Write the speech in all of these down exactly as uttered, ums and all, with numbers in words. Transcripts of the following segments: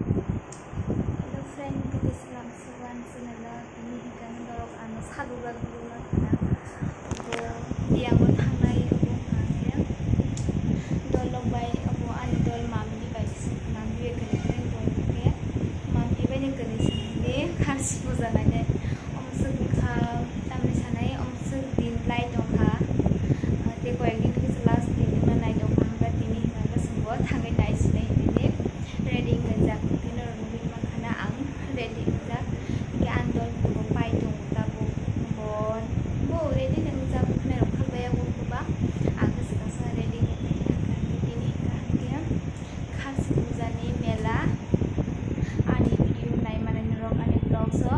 Hello friend, kete salam suban channel o tini hingkha norok ano salugra guruna khana. Bo biyango thangnai obo hingkha khe dolok bai obo ani dol mamni bai se khana biye kene kene dol khe mamni bai ni kene sini kharsi puja nainai. Omo se wngkha tamni sanai omo se din lai tongkha. Tei koyek din khe last din wngna nai tongkha hingkha tini hingkha khe chwngbo thangwi nai sinai hinwi ready wnglaijak, tei norok nugwi mankha na ang ready wngjak. Hingke ang dol bo pai tongo tabuk, bo, bo ready wngjak, khwnai rok khalbai ya bo ba, ang khe swkang swkang ready wngwi tini hingka hingke kharsi puja ni mela ani video nai manai norok ani vlogs o,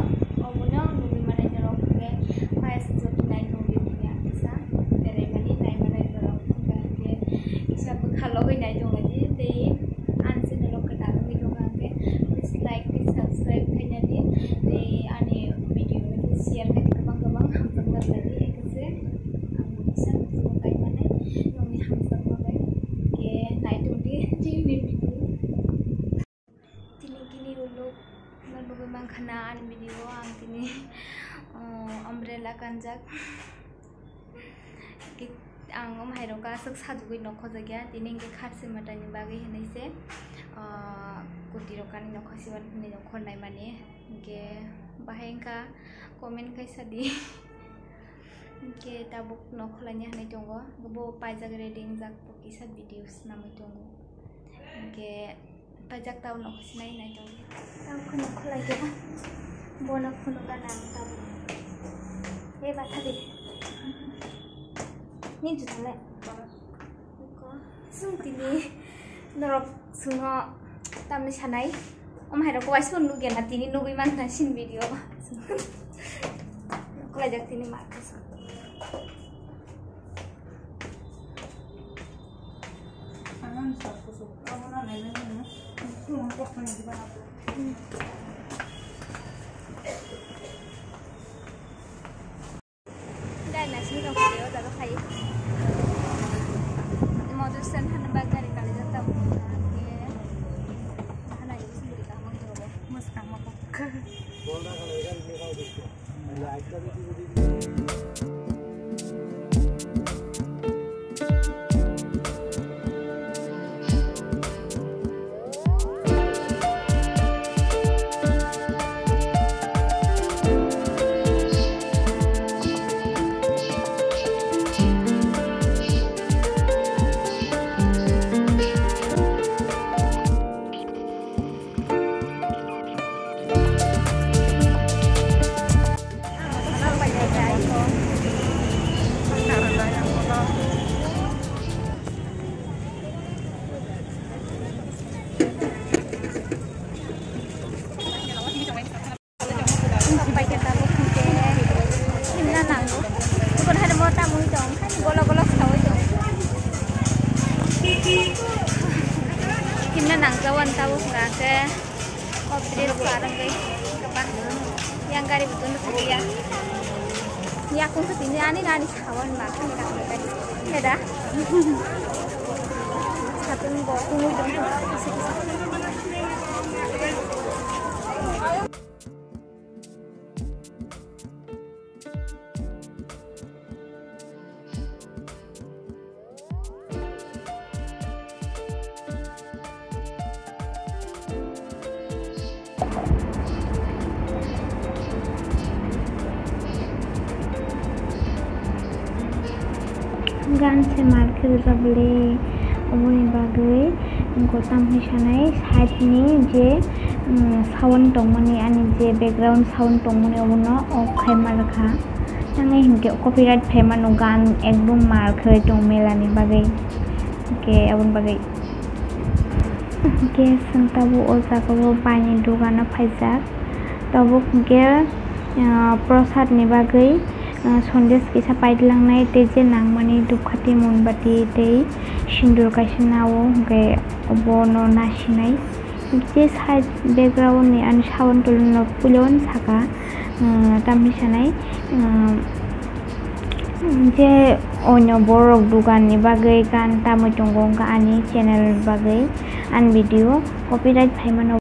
obono nugwi manai norok hingke payas joto nai nugwi hingke ang kisa berai mani nai manai norok hingka hingke kisa bwkha logoi nai tongo di tei. Ang channel o kwtal wngwi tongkha hwnkhe please like tei subscribe khaina di tei ani video no share khaidi kwbang kwbang hamjakma rwlaidi hai khe se ang bo kisa nukjagwi pai manai nokni hamjakma bai khe nai tongdi tini video. Tini kini ulo norok nugwi mankha na ani video o ang tini umbrella kanjak. Ang omo hai rok aswk sajagwi nokho jakya tini hwnkhe kharsi mwtai ni bagwi hinwi se koti rok ani nokho siban hinwi nokho nai mani hwnkhe bahai wngkha comment khai sadi hwnkhe tabuk nokho laina hinwi tongo bo paijak ready wngjak bo kisa video swnamwi tongo hwnkhe. Paijak tao nokho sinai nai tongdi. Tao kheno khulai khe bono phunuk gana ang tao. Ei batha di. Ni juta le. Iko sung tini norok sungo tamni sanai. Om hai rok wai sun nugya na tini nugwi mankha sin video. Khulai jak tini ma. Gari naising tong khe o jaga khai. Motor stand hana ba gari kalaijak tabuk hana khe. Hana ni sumuri kaham tong bo. Mwskang ma kok. Paikha tabuk hwnkhe himna nango. Uboni haino mo tamwi tong, haino bolok bolok saui tong. Himna nangjawan tabuk hwnkha khe o bridge par wngwi kwbang yang gari bo tongwi thangya. Yakung khe tini ani nani sawan ba khani rang bai. Heda. Satung bo tungwi tong. Gan se mar khe rwjak le, oboni bagwi. Gotam hwnwi sanai side ni je, um, sound tongmani, ani je background sound tongmani, obono off khai ma rwkha. Tangwi hinkhe copyright phaimano, gan ekdom mar khlai tong mela ni bagwi. Hinkhe aboni bagwi. Hinkhe chwng tabuk o jaga o bai ni dogano phaijak. Tabuk hinkhe, ah, prosad ni bagwi, ah, sondes kisa paidwlangnai tei je nangmani dupkhati, monbati tei sindur kaisa nao, hinkhe obono nasinai. Je side background ni ani sound tuluno puilon saka, ah, tamni sanai, ah, je onyo borok dogan ni bagwi gan tamwi tongo, wngkha ani channel ni bagwi ani video copyright phaimano.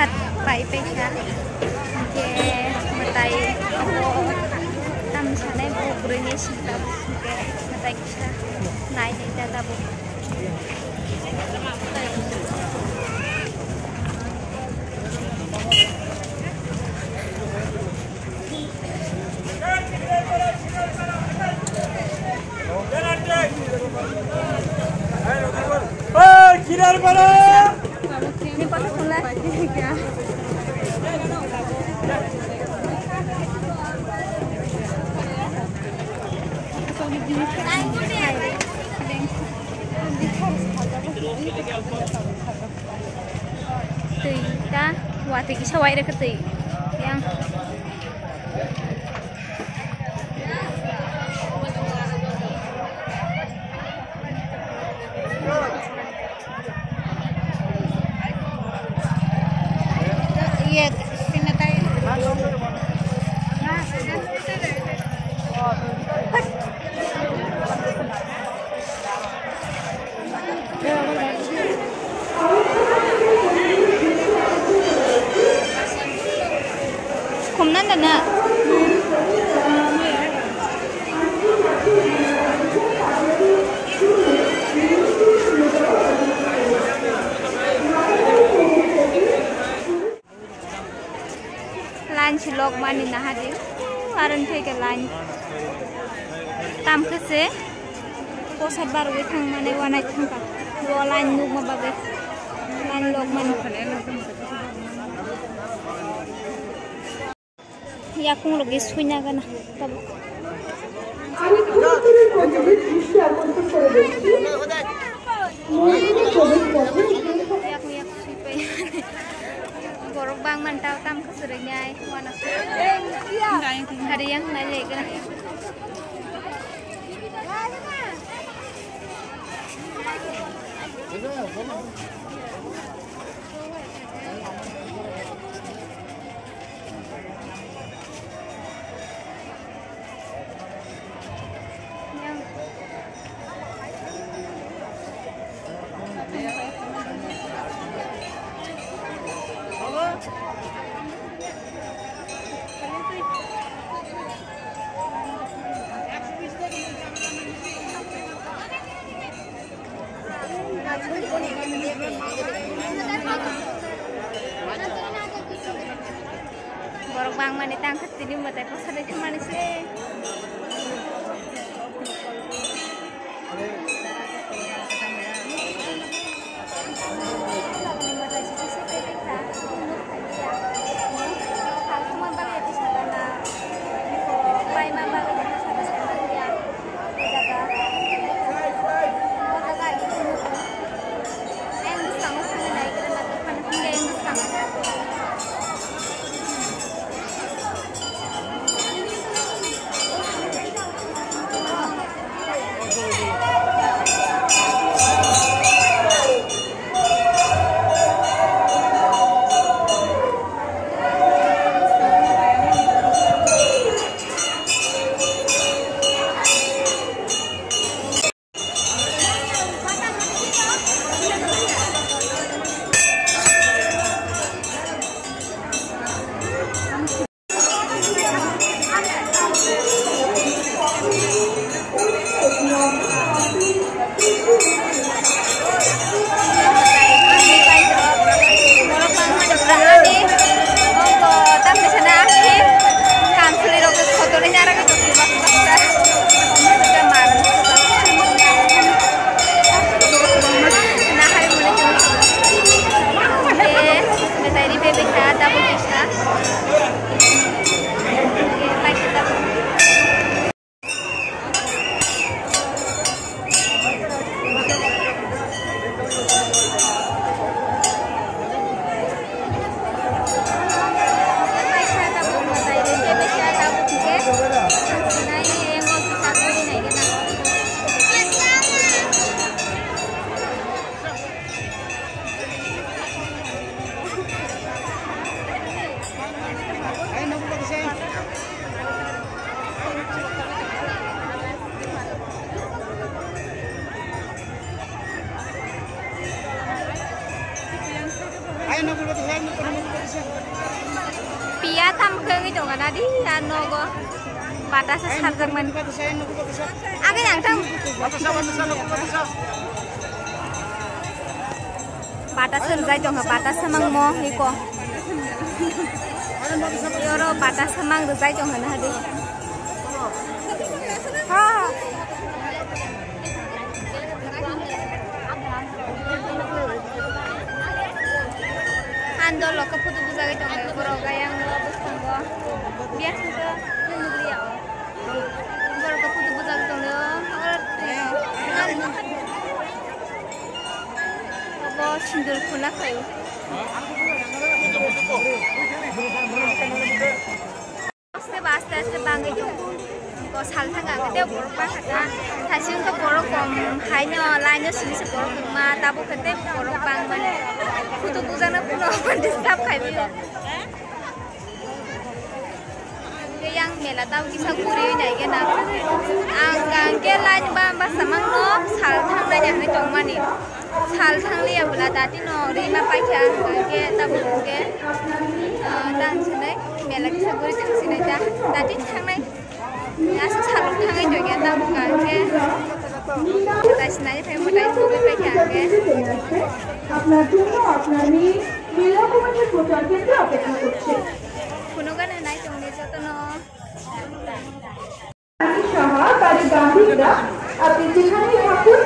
Pai paisa, hingke mwtai abo tamni sanai bo bwrwini singta, hingke mwtai kisa nai nai ta tabuk. Twi ta watwi kisa wai rwkha twi yang. Iya, sini tayo. Khumna nana. Line si lok mani nahadi, aro ni theke line. Tam khe se posat barwi thang mani wanai thang kha. Bo line nukma bagwi line lok mani. Yakung rok ge suina gana. Yakung yak sui pai. Borok bang man tao tam kwswrwinai wana. Hari yang nai le gana. Borok bangmani tang kha tini mwtai posa de thumani se. Piya tam khe wngwi tongo na di, a nogo. Batasa sarjakmani. Agini ang tang. Batasa rwjai tongkha, batasa mangmo iko. Yoro batasa mang rwjai tongkha na di. Ha. Ang dol rok khe photo bujagwi tonglaio borok, ayang bwskango. Biya khe nukliya o. Borok khe photo bujagwi tonglaio. Abo sindur phulna khaio. Aste ba aste aste bangwi tongo. Ko salthang ang tei borok bangkha ta. Thaiching to borok kom haino line o simi se borok wngma tabuk khe tei borok bangmani. Photo bujana kuno disturb khaibio. Yang mela tau kisa guri nai gena. Ang khe line ba ba samang no salthang nai nai tongmani. Sal thang liya bwla dati no rima paikha hwnkhe tabuk hwnkhe, ah, dan sinai mela kisa guri thang sinai da dati thangnai. Asa salok thangwi tongya tabuk hwnkhe. Mwtai sinai phai mwtai tugwi paikha hwnkhe. আপনার জন্য আপনার মেয়ে মেলা কমিটির প্রচার কেন্দ্রে অপেক্ষা করছে। Phunukgani nai tongni jotono. Saha, বাড়ি গান্ধীগ্রাম। আপনি যেখানেই থাকুন,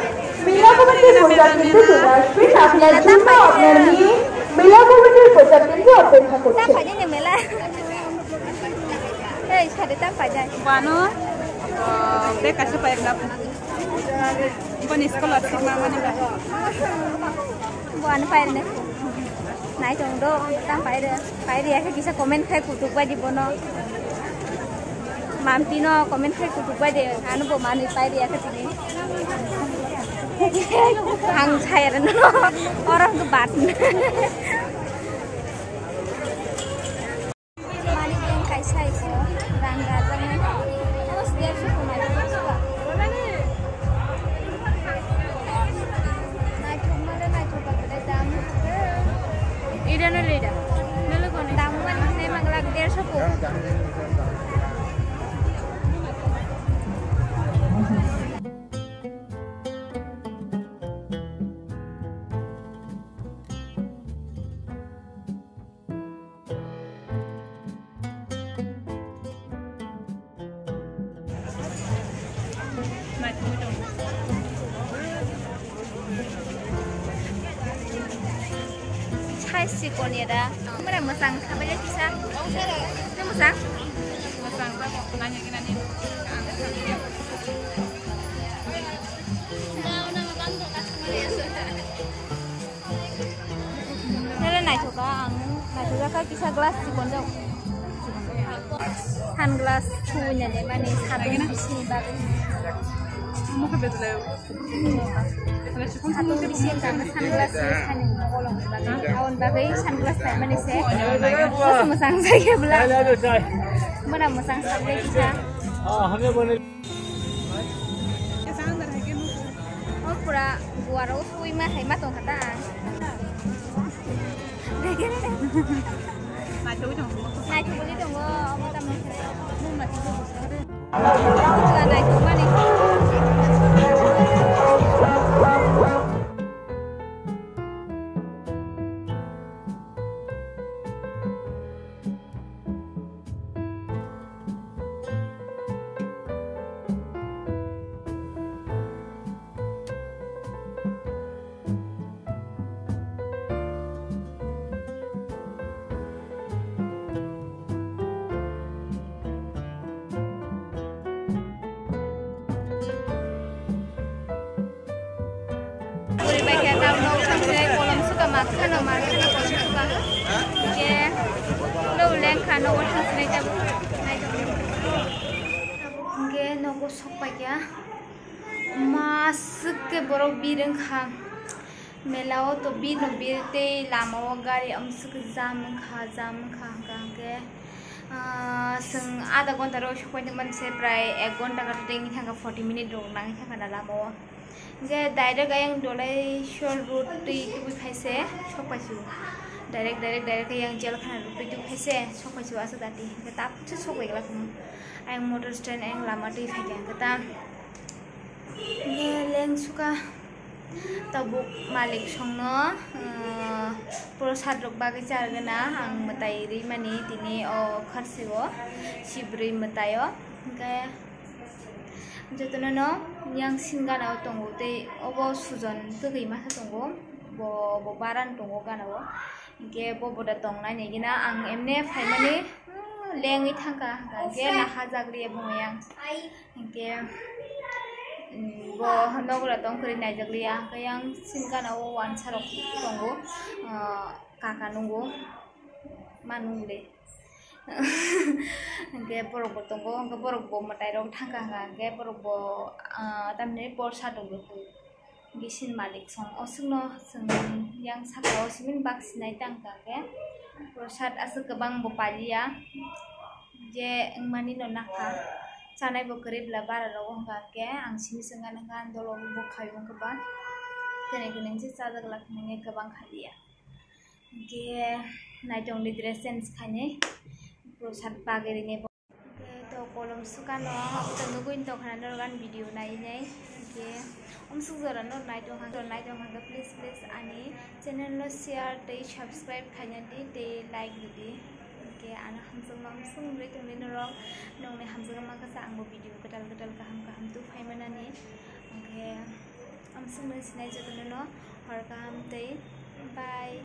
মেলা কমিটির প্রচার কেন্দ্রে চলে আসবেন। আপনার জন্য আপনার মেয়ে মেলা কমিটির প্রচার কেন্দ্রে অপেক্ষা করছে। Tam paidai ni mela. Ei, sari tam paidai. Bano, ah, bek kaisa payak na. Bani scholarship ma mani ba. Buan pairne. Nai tong do, tam paire. Paire ya kisa comment khai kutuk bai di bono. Mamti no comment khai kutuk bai de. Anu bo mani paire ya kha tini. Hang chai re no. Orang ke bat. Mani yang kaisa iko rang rajak nai. Terus dia suka mani suka. Naithok male naithok bagwi dam. Ida no lida. Nalo kono. Dam mani nai manglak derso ko. Sai sikon ya da. Mura masang sabai ya kisa. Masang? Masang ba nanya gina ni. Nele naithoka ang naithoka kisa glass chikon jao. Sunglass chuna de mani satung bisini bagwi. Satung bisini tang sunglass ni sani bolong bagwi. Aon bagwi sunglass nai mani se. Bwsa mwsang saya bwla. Bwna mwsang sabai kisa. O pura guaro sui ma hai ma tong kha ta. Naithok tongo. Naithok tongo, omo tamo. Naithok mani. Puri bai khe tam no kham se kolom suka ma khano ma khano kolom suka. Ke no leng kha no thang se nai ta. Nai ta. Ke no go sok pai kya. Masuk ke borok bir wngkha. Mela o to bir no bir tei lama o gari amsuk jam wngkha, jam wngkha hwnkha hwnkhe, ah, chwng adha ghonta ro sok pai tongmani se prai ek ghonta ka tei wngwi thangkha, forty minute rok nangwi thangkha na lama o. Hingke direct ayang Dolai Shor road twi tubui phaise sokpaisu. Direct, direct, direct ayang Jelkhana road twi tubui phaise sokpaisu aswk dati. Hingke tapukse sokbai glak hwnwi. Ayang motor stand ayang lama twi phaikha hingke ta. Hingke lengsuka tabuk malik songno, eh, prosad rok bagwi charwgwna ang mwtai rwimani tini o kharsi o sibrwi mwtai o. Hingke jotono no yang sin gana o tongo tei obo sujon twgwi masa tongo, bo, bo baran tongo gana o. Hingke bo boda tongnai ni gina ang emne phaimani, ah, lengwi thangkha, hingke naha jagriya bumui ang. Hingke, mm, bo nogra tongkhorwi naijakliya, hingke yang sin gana o wansa rok tongo, ah, kaka nungo, ma nungle. Hingke borok bo tongo, hingke borok bo mwtai rok thangkha, hingke borok bo, ah, tamni borsa rok. Gisin malik song oswkno chwng yang saka o simi bak sinai tang kha khe, prosad aswk kwbang bo paliya, je wngmani no nakha, chanai bo kwrwi bla bara rogo hwnkha khe ang simi chwng gana kha dolo bo khai wngkha ba, kene kene se chajak lak nini kwbang khaliya. Hingke naitongni dress change khainai, prosad bagwi rinai bo. Hingke to kolom sukano, abo to nugui tongkha norok ani video nai nai. Hingke omsuk jora nor naitong hang, nor naitong hang khe please, please ani channel no share tei subscribe khaina di tei like ridi. Hingke ano hamjakma omsuk nugui tongdi norok, nokni hamjakma khe ang bo video kwtal kwtal kaham kaham tu phaimanani. Hingke omsuk nung sinai jotono no hor kaham tei bye.